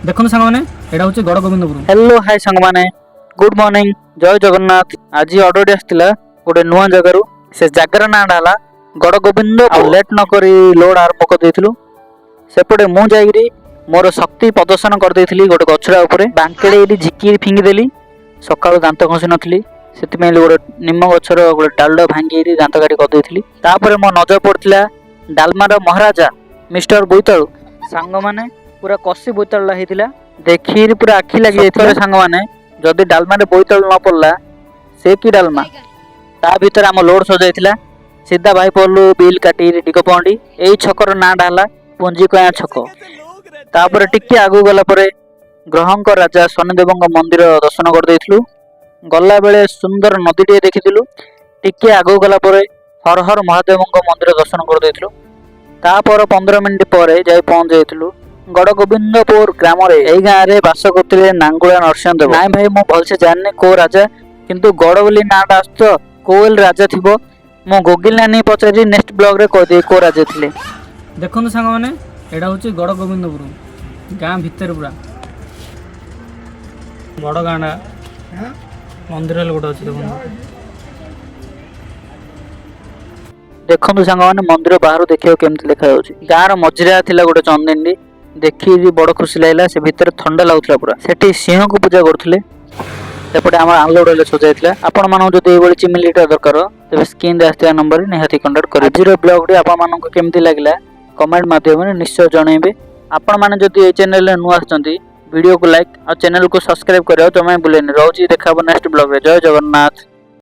ଦେଖନ୍ତୁ ସାଙ୍ଗମାନେ, ଏଇଟା ହେଉଛି ଗଡ଼ ଗୋବିନ୍ଦପୁର। ହ୍ୟାଲୋ ହାଇ ସାଙ୍ଗମାନେ, ଗୁଡ୍ ମର୍ଣ୍ଣିଂ, ଜୟ ଜଗନ୍ନାଥ। ଆଜି ଅର୍ଡରଟି ଆସିଥିଲା ଗୋଟେ ନୂଆ ଜାଗାରୁ। ସେ ଜାଗାର ନାଁଟା ହେଲା ଗଡ଼ ଗୋବିନ୍ଦ। ଆଉ ଲେଟ୍ ନ କରି ଲୋଡ୍ ଆରମ୍ଭ କରିଦେଇଥିଲୁ। ସେପଟେ ମୁଁ ଯାଇକିରି ମୋର ଶକ୍ତି ପ୍ରଦର୍ଶନ କରିଦେଇଥିଲି। ଗୋଟେ ଗଛଟା ଉପରେ ବାଙ୍କେଡ଼େଇକି ଝିକି ଫିଙ୍ଗିଦେଲି। ସକାଳୁ ଦାନ୍ତ ଘଷି ନଥିଲି, ସେଥିପାଇଁ ଗୋଟେ ନିମ ଗଛର ଗୋଟେ ଡାଳ ଭାଙ୍ଗିକି ଦାନ୍ତ କାଠି କରିଦେଇଥିଲି। ତାପରେ ମୋ ନଜର ପଡ଼ିଥିଲା ଡାଲମାର ମହାରାଜା ମିଷ୍ଟର ବୋଇତାଳୁ। ସାଙ୍ଗମାନେ, ପୁରା କଷି ବୋଇତାଳୁଟା ହେଇଥିଲା, ଦେଖିକି ପୁରା ଆଖି ଲାଗି ଯାଇଥିଲା। ସାଙ୍ଗମାନେ, ଯଦି ଡାଲମାରେ ବୋଇତାଳୁ ନ ପଡ଼ିଲା, ସେ କି ଡାଲମା? ତା ଭିତରେ ଆମ ଲୋଡ ସଜାଇଥିଲା। ସିଧା ଭାଇ ପଡ଼ିଲୁ ବିଲ୍ କାଟି ଦିଗପହଣ୍ଡି। ଏଇ ଛକର ନାଁଟା ହେଲା ପୁଞ୍ଜିକୟାଁ ଛକ। ତାପରେ ଟିକେ ଆଗକୁ ଗଲା ପରେ ଗ୍ରହଙ୍କ ରାଜା ଶନିଦେବଙ୍କ ମନ୍ଦିର ଦର୍ଶନ କରିଦେଇଥିଲୁ। ଗଲାବେଳେ ସୁନ୍ଦର ନଦୀଟିଏ ଦେଖିଥିଲୁ। ଟିକେ ଆଗକୁ ଗଲା ପରେ ହର ହର ମହାଦେବଙ୍କ ମନ୍ଦିର ଦର୍ଶନ କରିଦେଇଥିଲୁ। ତାପର 15 ମିନିଟ୍ ପରେ ଯାଇ ପହଞ୍ଚି ଯାଇଥିଲୁ ଗଡ଼ଗୋବିନ୍ଦପୁର ଗ୍ରାମରେ। ଏଇ ଗାଁରେ ବାସ କରୁଥିଲେ ନାଙ୍ଗୁଳା ନରସିଂହ ଦେବ। ନାଇଁ ଭାଇ, ମୁଁ ଭଲସେ ଜାଣିନି କୋଉ ରାଜା, କିନ୍ତୁ ଗଡ଼ ବୋଲି ନାଁଟା ଆସୁଛି ତ କୋଉ ହେଲେ ରାଜା ଥିବ। ମୁଁ ଗୁଗଲ ନାନୀ ପଚାରି ନେକ୍ସଟ ବ୍ଲଗରେ କହିଦେବି କୋଉ ରାଜା ଥିଲେ। ଦେଖନ୍ତୁ ସାଙ୍ଗମାନେ, ଏଇଟା ହେଉଛି ଗଡ଼ ଗୋବିନ୍ଦପୁର ଗାଁ ଭିତରେ ପୁରା ବଡ଼ ଗାଁଟା। ମନ୍ଦିର ହେଲେ ଗୋଟେ ଅଛି, ଦେଖନ୍ତୁ। ଦେଖନ୍ତୁ ସାଙ୍ଗମାନେ, ମନ୍ଦିର ବାହାରୁ ଦେଖିବାକୁ କେମିତି ଦେଖାଯାଉଛି। ଗାଁର ମଝିରେ ଥିଲା ଗୋଟେ ଚନ୍ଦିନୀ, ଦେଖିକି ବଡ ଖୁସି ଲାଗିଲା। ସେ ଭିତରେ ଥଣ୍ଡା ଲାଗୁଥିଲା ପୁରା। ସେଠି ସିଂହକୁ ପୂଜା କରୁଥିଲେ। ସେପଟେ ଆମର ଆନଲୋଡ ହେଲେ ସଜାଇଥିଲା। ଆପଣମାନଙ୍କୁ ଯଦି ଏଇଭଳି ଚିମିଲିଟା ଦରକାର, ତେବେ ସ୍କ୍ରିନରେ ଆସିଥିବା ନମ୍ବରରେ ନିହାତି କଣ୍ଟାକ୍ଟ କରିବେ। ଆଜିର ବ୍ଲଗଟି ଆପଣମାନଙ୍କୁ କେମିତି ଲାଗିଲା, କମେଣ୍ଟ ମାଧ୍ୟମରେ ନିଶ୍ଚୟ ଜଣାଇବେ। ଆପଣମାନେ ଯଦି ଏଇ ଚ୍ୟାନେଲରେ ନୂଆ ଆସୁଛନ୍ତି, ଭିଡ଼ିଓକୁ ଲାଇକ୍ ଆଉ ଚ୍ୟାନେଲକୁ ସବସ୍କ୍ରାଇବ କରିବାକୁ ଜମା ଭୁଲେନି। ରହୁଛି, ଦେଖା ହବ ନେକ୍ସଟ ବ୍ଲଗରେ। ଜୟ ଜଗନ୍ନାଥ।